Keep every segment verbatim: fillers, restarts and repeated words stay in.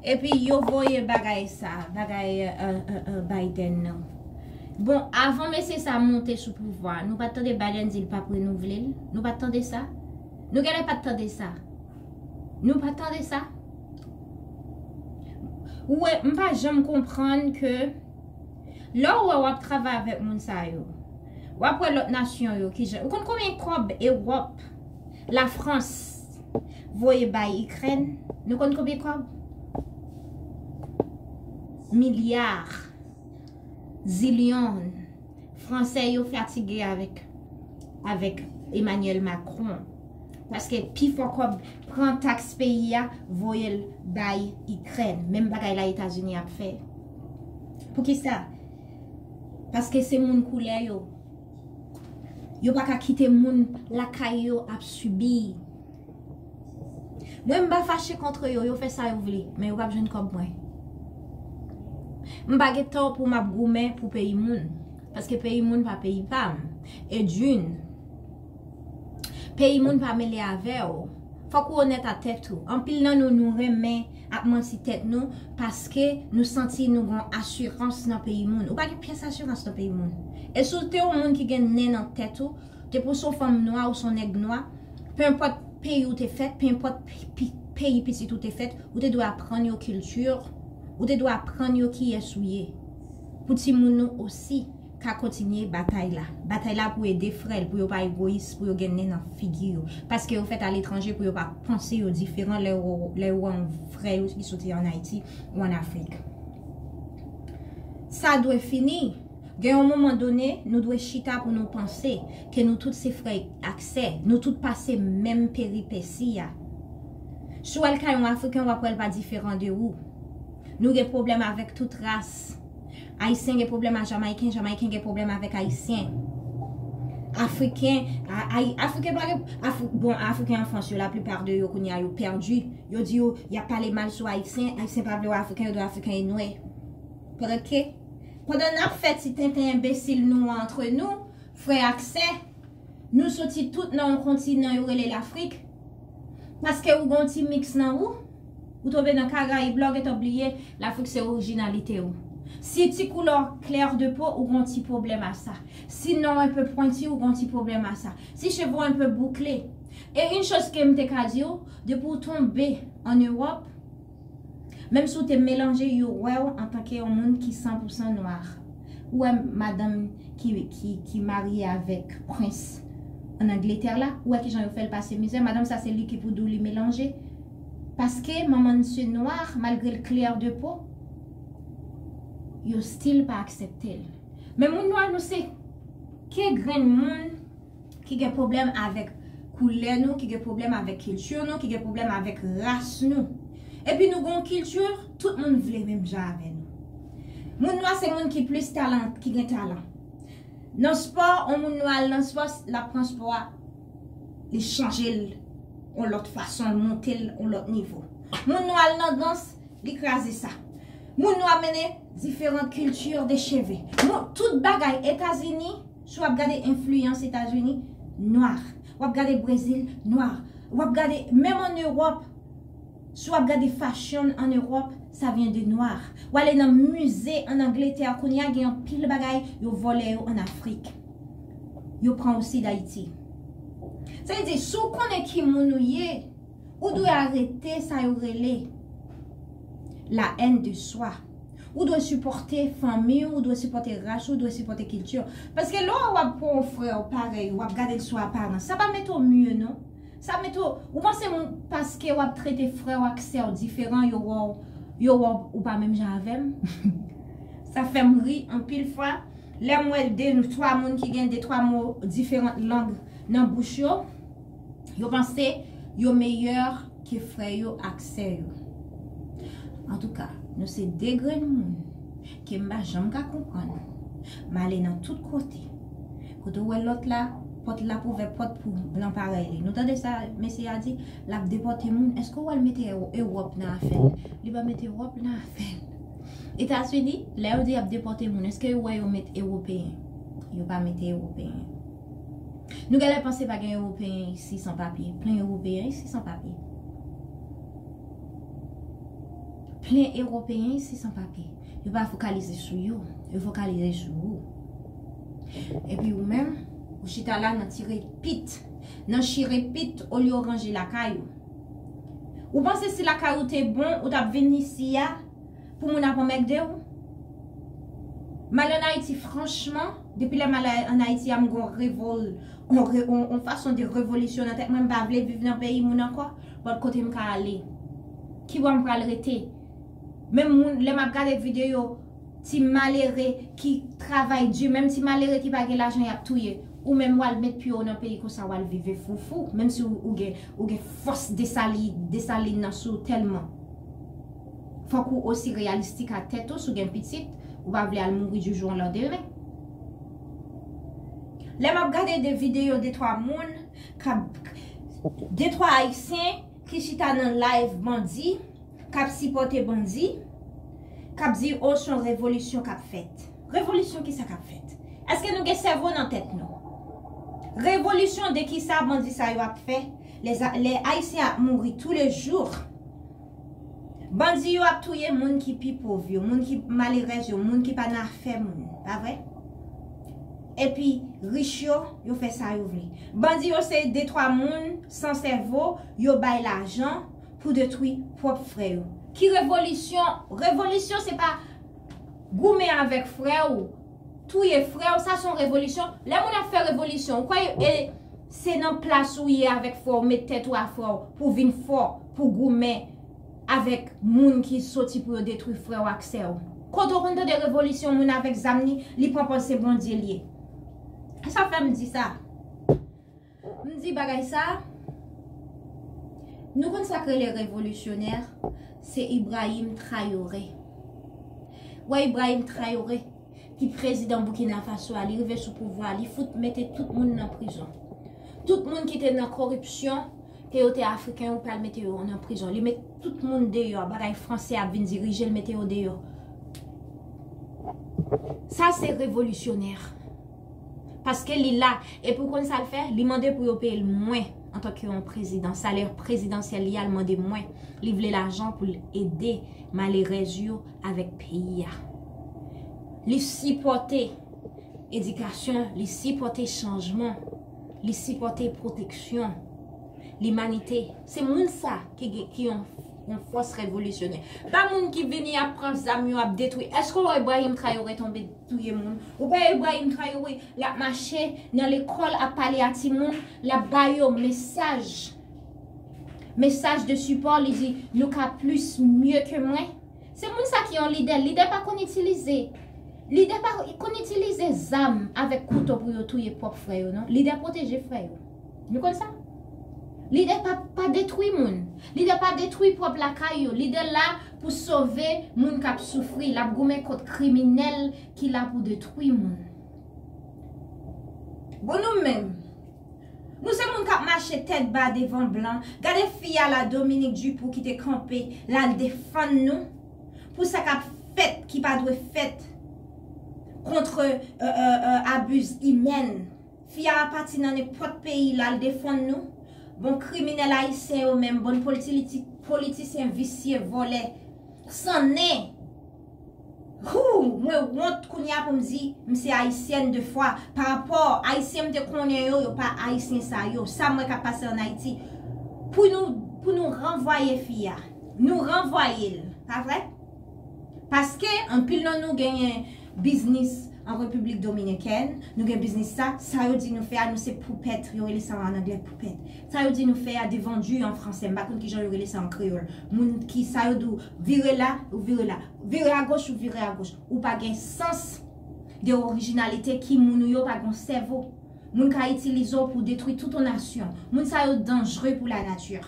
Epi yo voye bagay sa, bagay euh, euh, euh, Biden nan. Bon, avan mesye sa monte sou pouvwa, nou pa t tande Biden di l p ap renouvle l? Nou pa t tande sa? Nou genlè pa t tande sa. Nou pa t tande sa? Ou wè, m pa janm konprann ke lè w wè w ap travay avèk moun sa yo, w ap wè lòt nasyon yo kijan. Ou konn konbyen kòb Ewòp, Lafrans voye bay Ikrèn? Nou konn konbyen kòb? Milya, zilyon. Fransè yo fatige avèk avèk Emmanuel Macron. Paske pifò kòb pran taks peyi a, voye l bay Ikrèn. Menm bagay la Etazini ap fè. Poukisa? Paske se moun koulè yo. Yo pa ka kite moun lakay yo ap sibi. Mwen m pa fache kont yo, yo fè sa yo vle, men yo p ap jwenn kòb mwen. M pa gen tan pou m ap goumen pou peyi moun, paske peyi moun pa peyi pa m. E d'une, peyi moun pa mele avè w. Fòk ou onèt a tèt ou. Anpil nan nou, nou renmen ap manti tèt nou paske nou santi nou gon asirans nan peyi moun. Ou pa gen pyès asirans nan peyi moun. E si w te yon moun ki gen nen nan tèt ou, depi w se yon fanm nwa ou se yon nèg nwa, penpòt peyi ou te fèt, penpòt peyi pitit ou te fèt, ou te dwe aprann yo kilti, ou te dwe aprann yo kiyès ou ye. Pou timoun nou osi ka kontinye batay la. Batay la pou ede frè l, pou yo pa egoyis, pou yo gen nen nan figi yo. Paske yo fèt aletranje pou yo pa panse yo diferan lè yo, lè yo wè yon frè yo ki soti ann Ayiti ou ann Afrik. Sa dwe fini. Gen yon moman done, nou dwe chita pou nou panse ke nou tout se frè ak sè, nou tout pase menm peripesi a. Si w al kay yon Afriken, w ap wè l pa diferan de ou. Nou gen pwoblèm avèk tout ras. Ayisyen gen pwoblèm a Jamayiken, Jamayiken gen pwoblèm avèk Ayisyen. Afriken, a, a, Afriken pa gen, Afri, bon, Afriken an Frans yo, laplipa de yo kounye a yo pèdi. Yo di yo, y ap pale mal sou Ayisyen, Ayisyen pa vle wè Afriken, yo di Afriken e nwè. Pandan ke, pandan n ap fè ti tenten enbesil nou an antre nou, frè ak sè, nou soti tout nan yon kontinan yo rele Lafrik. Paske ou gon ti miks nan ou, ou tonbe nan Karayib la, ou gentan bliye Lafrik se orijinalite ou. Si ti koulè w klè de po, ou gon ti pwoblèm a sa. Si non w enpe pwenti, ou gon ti pwoblèm a sa. Si cheve w enpe boukle. E yon choz ke m te ka di w, depi w tonbe ann Ewòp, menm si w te melanje, yo wè w antanke yon moun ki san pou san nwa. Ou wè madanm ki, ki, ki marye avèk prens ann Angletè la, ou wè kijan yo fè l pase mizè. Madanm sa se li ki pou di w li melanje. Paske manman l se nwa, malgre l klè de po, yo still pa aksepte l. Men moun nwa nou se ke grenn moun ki gen pwoblèm avèk koulè nou, ki gen pwoblèm avèk kilti nou, ki gen pwoblèm avèk ras nou. Epi nou gen yon kilti, tout moun vle menm jan avè nou. Moun nwa se moun ki plis talan, ki gen talan. Nan spò, yon moun nwa al nan spò, l ap pran spò a, li chanje l yon lòt fason, l monte l yon lòt nivo. Moun nwa al nan dans, li kraze sa. Moun nwa mennen diferan kilti de cheve. Moun, tout bagay Etazini, si w ap gade enfliyans Etazini, nwa. W ap gade Brezil, nwa. W ap gade, menm ann Ewòp, si w ap gade fashion ann Ewòp, sa vyen de nwa. W ale nan mize ann Angletè, kounye a gen anpil bagay yo vòlè yo ann Afrik. Yo pran osi Dayiti. Sa vle di, si w konnen ki moun ou ye, ou dwe arete sa yo rele la haine de soi. Ou dwe sipòte fanmi w, ou dwe sipòte ras ou, ou dwe sipòte kilti w. Paske lè w ap pran yon frè w parèy, w ap gade l sou aparans, sa pa mete w mye non. Sa mete w, ou panse m, paske w ap trete frè w ak sè w diferan, yo wè w, yo wè w ou pa menm jan avè m? Sa fè m ri anpil fwa. Lè m wè de, twa moun ki gen de, twa mo diferan lang nan bouch yo, yo panse yo meyè ke frè yo ak sè yo. Antouka, nou se de grenn moun ke m pa janm ka konprann. M ale nan tout kote. Kote w wè lòt la, pòt l ap ouvè pòt pou blan parèy li. Nou tande sa mesye a di, l ap depòte moun. Èske w wè l mete Ewo-, Ewòp nan afè l? Li pa mete Ewòp nan afè l. Etazini, lè yo di y ap depòte moun, èske yo wè yo met Ewopeyen? Yo pa mete Ewopeyen. Nou genlè panse pa gen Ewopeyen isi san papye. Plen Ewopeyen isi san papye. Plen Ewopeyen isi san papye. Yo pa fokalize sou yo, yo fokalize sou ou. Epi ou menm, ou chita la nan tire pit, nan chire pit olye w ranje lakay ou. Ou panse si lakay ou te bon, ou t ap vin isi a pou moun ap anmègde w? M al ann Ayiti, franchman, depi lè m al ann Ayiti a, m gen yon revol-, yon re-, yon, yon fason de revolisyon nan tèt mwen, m pa vle viv nan peyi moun ankò, but kote m ka ale? Kibò m pral rete? Menm moun, lè m ap gade videyo, ti malere ki travay di, menm ti malere ki pa gen lajan, y ap touye. Ou menm, w al met pye w nan peyi konsa, w al vive foufou, menm si ou, ou gen, ou gen fòs Desali-, Desalin nan sou w tèlman. Fòk ou osi reyalistik ak tèt ou, si w gen pitit, ou pa vle al mouri du jour au lendemain. Lè m ap gade de videyo de twa moun, k ap, de twa Ayisyen ki chita nan live bandi, k ap sipòte bandi, k ap di, "O, se yon revolisyon k ap fèt." Revolisyon kisa k ap fèt? Èske nou gen sèvo nan tèt nou? Revolisyon de kisa bandi sa yo ap fè? Lè, lè Ayisyen ap mouri tou le jou. Bandi yo ap touye moun ki pi pòv yo, moun ki malerèz yo, moun ki pa nan afè moun, pa vre? Epi, rich yo, yo fè sa yo vle. Bandi yo se de twa moun san sèvo, yo bay lajan pou detwi pwòp frè yo. Ki revolisyon? Revolisyon se pa goumen avèk frè w, touye frè w, sa se yon revolisyon. Lè moun ap fè revolisyon, ou kwè e se nan plas ou ye avèk frè w, met tèt ou a frè w pou vin fò, pou goumen avèk moun ki soti pou yo detwi frè w ak sè w? Kote w konn tande revolisyon, moun avèk zam li, li pran pòz se Bondye l ye? Sa fè m di sa. M di bagay sa, nou konn sa k rele revolisyonè, se Ibrahim Traoré. Wè Ibrahim Traoré, ki prezidan Burkina Faso a, li rive sou pouvwa, li fout mete tout moun nan prizon. Tout moun ki te nan koripsyon, ke yo te afriken, yo pral mete yo nan prizon. Li met tout moun deyò, bagay franse ap vin dirije, l mete yo deyò. Sa se revolisyonè. Paske li la, epi w konn sa l fè? Li mande pou yo peye l mwen antanke yon prezidan. Salè prezidansyèl li a, l mande mwen. Li vle lajan pou l ede malerèz yo avèk peyi a. Li sipòte edikasyon, li sipòte chanjman, li sipòte pwoteksyon, limanite. Se moun sa ki gen, ki yon, yon fòs revolisyonè. Pa moun ki vini ap pran zam yo, ap detwi. Èske w wè Ibrahim Traoré tonbe touye moun? Ou pa wè Ibrahim Traoré, l ap mache nan lekòl, ap pale a timoun, l ap ba yo mesaj. Mesaj de sipò, li di, "Nou ka plis mye ke mwen." Se moun sa ki yon lidè. Lidè pa konn itilize, lidè pa konn itilize zam avèk kouto pou yo touye pwòp frè yo, non. Lidè pwoteje frè yo. Nou konn sa? Lidè pa, pa detwi moun. Lidè pa detwi pwòp lakay yo. Lidè la pou sove moun k ap soufri. L ap goumen kont kriminèl ki la pou detwi moun. Bon, nou menm, nou se moun k ap mache tèt ba devan blan. Gade fi a la, Dominique Dupou, ki te kanpe, l al defann nou pou sa k ap fèt, ki pa dwe fèt, contre, euh, euh, euh, abus humain. Fi a pati nan nenpòt peyi, l al defann nou. Bon, kriminèl ayisyen yo menm, bon, politi-, politisyen visye, vòlè, san nen. Hoo, mwen wont kounye a pou m di m se ayisyèn de fwa. Pa rapò ayisyen m te konnen yo, yo pa ayisyen sa yo. Sa m wè k ap pase ann Ayiti. Pou nou, pou nou ranvwaye fi a. Nou ranvwaye l, pa vre? Paske anpil nan nou genyen biznis an Repiblik Dominikèn, nou gen biznis sa, sa yo di nou fè a, nou se poupèt, yo rele sa an anglè poupèt. Sa yo di nou fè a, de vendu an fransè, m pa konn kijan yo rele sa an kreyòl. Moun ki sa yo di w, vire la, ou vire la. Vire agoch, ou vire agoch. Ou pa gen sans de orijinalite, ki moun ou ye, ou pa gen sèvo. Moun ka itilize w pou detwi tout yon nasyon. Moun sa yo danjre pou lanati.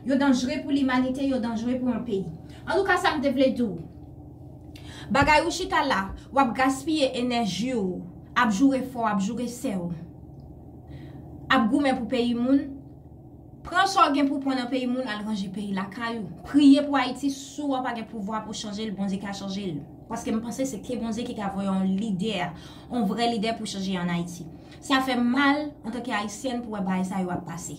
Yo danjre pou limanite, yo danjre pou yon peyi. Antouka, sa m te vle di w. Bagay ou chita la, w ap gaspiye enèji w, ap joure frè w, ap joure sè w, ap goumen pou peyi moun. Pran sa w gen pou pran nan peyi moun, al ranje peyi lakay ou. Priye pou Ayiti, si w pa gen pouvwa pou chanje l, Bondye ka chanje l. Paske m panse se ke Bondye ki ka voye yon lidè, yon vrè lidè pou chanje ann Ayiti. Sa fè m mal, antanke ayisyèn, pou wè bagay sa yo ap pase.